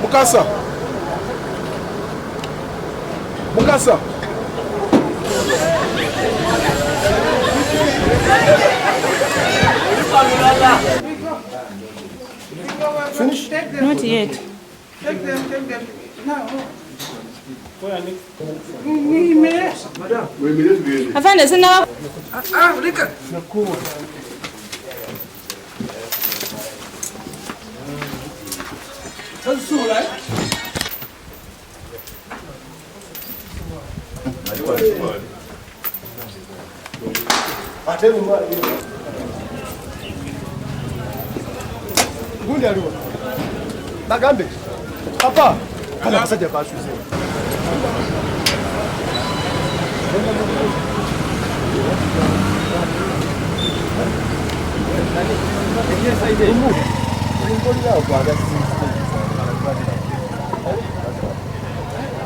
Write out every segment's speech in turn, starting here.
Mukasa. Mukasa. Finish? Not yet. Take them, take them. Now. Afande sina Ah, Rika. Gundi aliwa. Bagambe. Papa. Kala basajja basuze.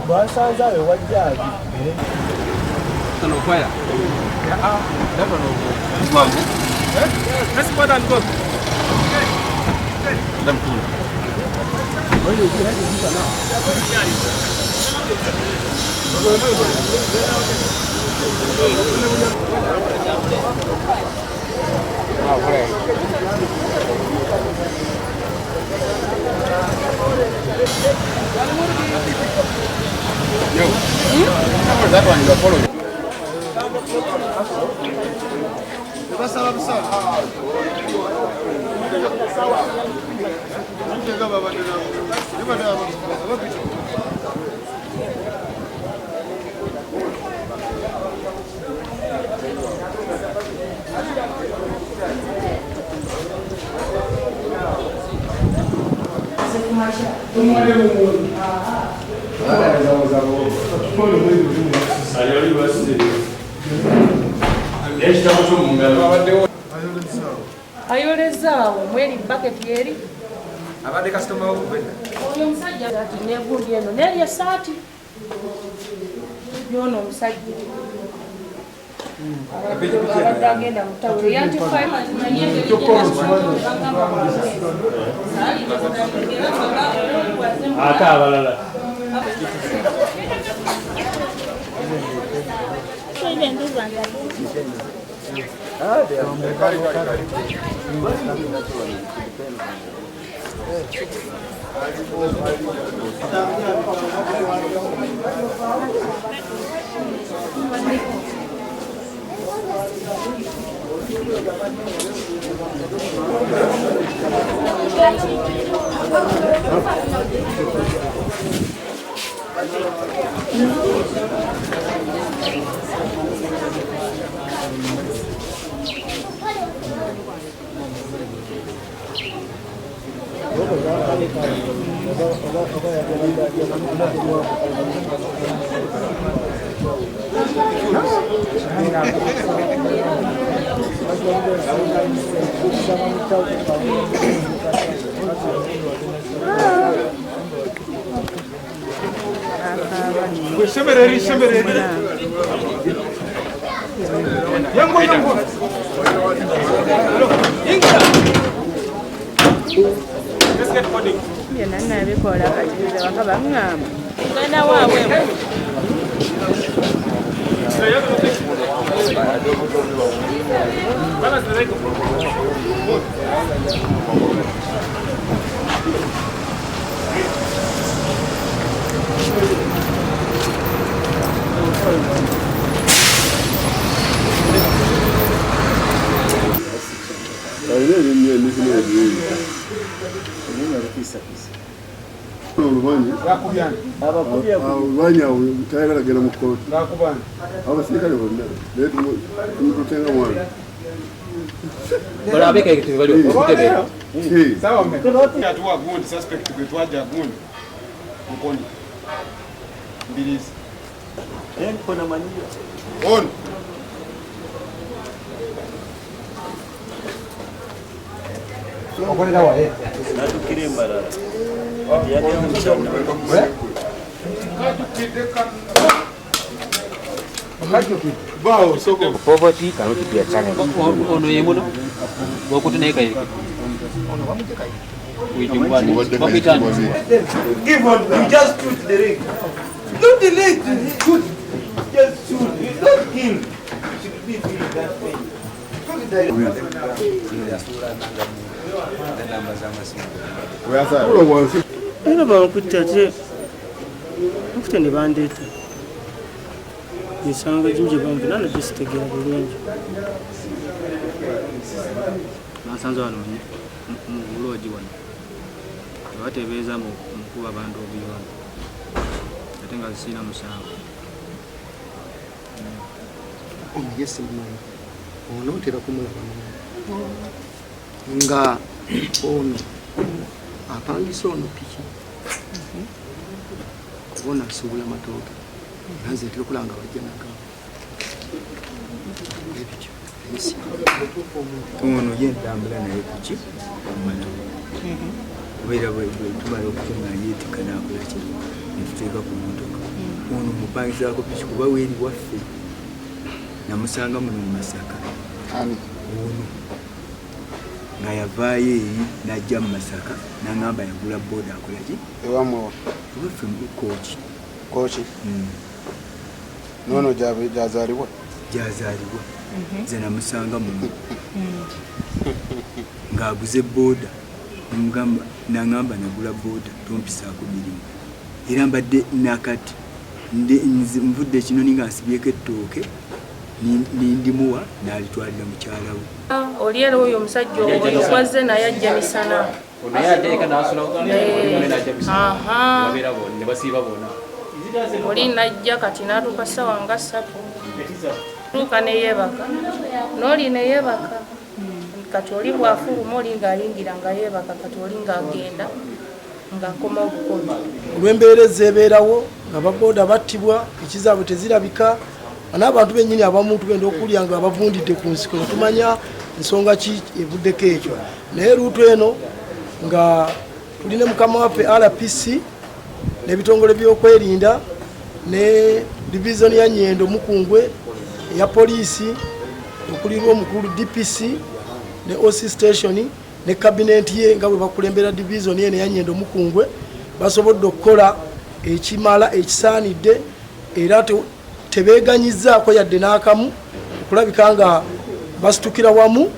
Basanze ayo wajjabi. Ayolezaawo mweri bucket yeri. Abadde kasitoma wo kubedda. Oyo omusajja ati negundi eno nerya saati. Yono omusajja. Abadde agenda mu tawuni Ate abalala. Semereri, semereri. Yango, yango. Let's get coding. Byonna nabikola kati nze waka baŋŋamba. Muganda waabwe. Olubanya tayagala genda mu kkooti. Abasirikale bonna naye tumututenga mwana. Atuwa gundi suspect gwe twajja gundi Mukoni Mbirizi. On. Natukira embalala yajja mukyalo. Poverty cannot be a challenge. Ono ye muno wakuti naye kayeke. Give on, you just shoot the leg. Not the leg, shoot. Just shoot. You don't kill. You should be feeling that pain. Shoot the leg. Era bankutte ate nkute ne bandeeta emisango egimu gye banvunaana gyo sitegeera bulungi. Bansanze wano mu loogi wano tebateebereza mu kuba abantu obuyonjo ate nga sirina musango. Ono ye simumanyi, ono ntera kumulaba nga ono apangisa ono piki kubona asuubula matooke nanze ntera okulaba nga bajja nagamba ebityo. Ono ye ntambula naye kuki matooke kubeera bwe tumala okutema yeetikka n'akola ki ne tuteeka ku mmotoka. Ono mupangisaako piki kuba weeri waffe namusanga muno mu Masaka. Ono nga yavaayo eri n'ajja mu Masaka n'aŋŋamba yagula booda akola ki? Ewamwe ewaffe mu Kooki. Kooki? N'ono gy'azaalibwa? Gy'azaalibwa. Nze namusanga muno ng'aguze booda n'aŋŋamba nagula booda tompisaako mirimu. Era mbadde nakati nvudde Kinoni nga nsibyeko ettooke nindimuwa n'alitwalira mukyala we. Oli era oyo omusajja oyo gwazze naye ajja misana. Oli najja kati n'atuuka ssaawa nga 3 tuuka ne yeebaka n'oli ne yeebaka kati oli bw'afuluma oli ng'ayingira nga yeebaka kati oli ng'agenda ng'akoma obukomi. Olw'embeera ezeebeerawo nga babooda battibwa ekizaabwe tezirabika n'abantu bennyini abamu tugenda okulya nga bavundidde ku nsiko tumanya ensonga ki evuddeko ekyo. Naye luutu eno nga tulina mukama waffe RPC n'ebitongole by'okwerinda ne divizoni ya Nyendo Mukungwe eya poliisi okulirwa omukulu DPC ne OC station ne kabineti ye nga bwe bakulembera divizoni eno eya Nyendo Mukungwe basobodde okukola ekimala ekisaanidde era tebeeganyizzaako yadde n'akamu okulabika nga basitukira wamu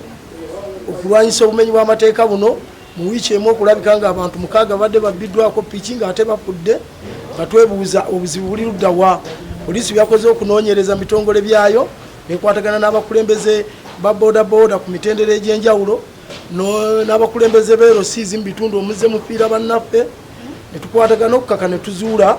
okulwanyisa obumenyi bw'amateeka buno mu wiiki emu okulabika nga abantu 6 babadde babbiddwako piki ng'ate bafudde nga twebuuza obuzibu buli ludda wa. Poliisi byakoze okunoonyereza mu bitongole byayo nekwatagana n'abakulembeze ba boodabooda ku mitendera egy'enjawulo n'abakulembeze b'erosiizi mu bitundu omuzze mufiira bannaffe ne tukwatagana okukaka ne tuzuula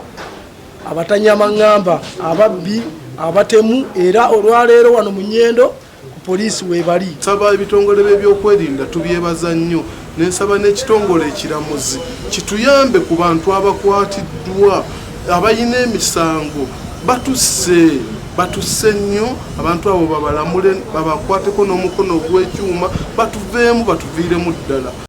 abatanyamaŋŋamba ababbi abatemu era olwaleero wano mu Nyendo ku poliisi weebali. Nsaba ebitongole by'ebyokwerinda tubyebaza nnyo nensaba n'ekitongole ekiramuzi kituyambe ku bantu abakwatiddwa abalina emisango batusse nnyo abantu abo babalamule babakwateko n'omukono ogw'ekyuma batuveemu batuviiremu ddala.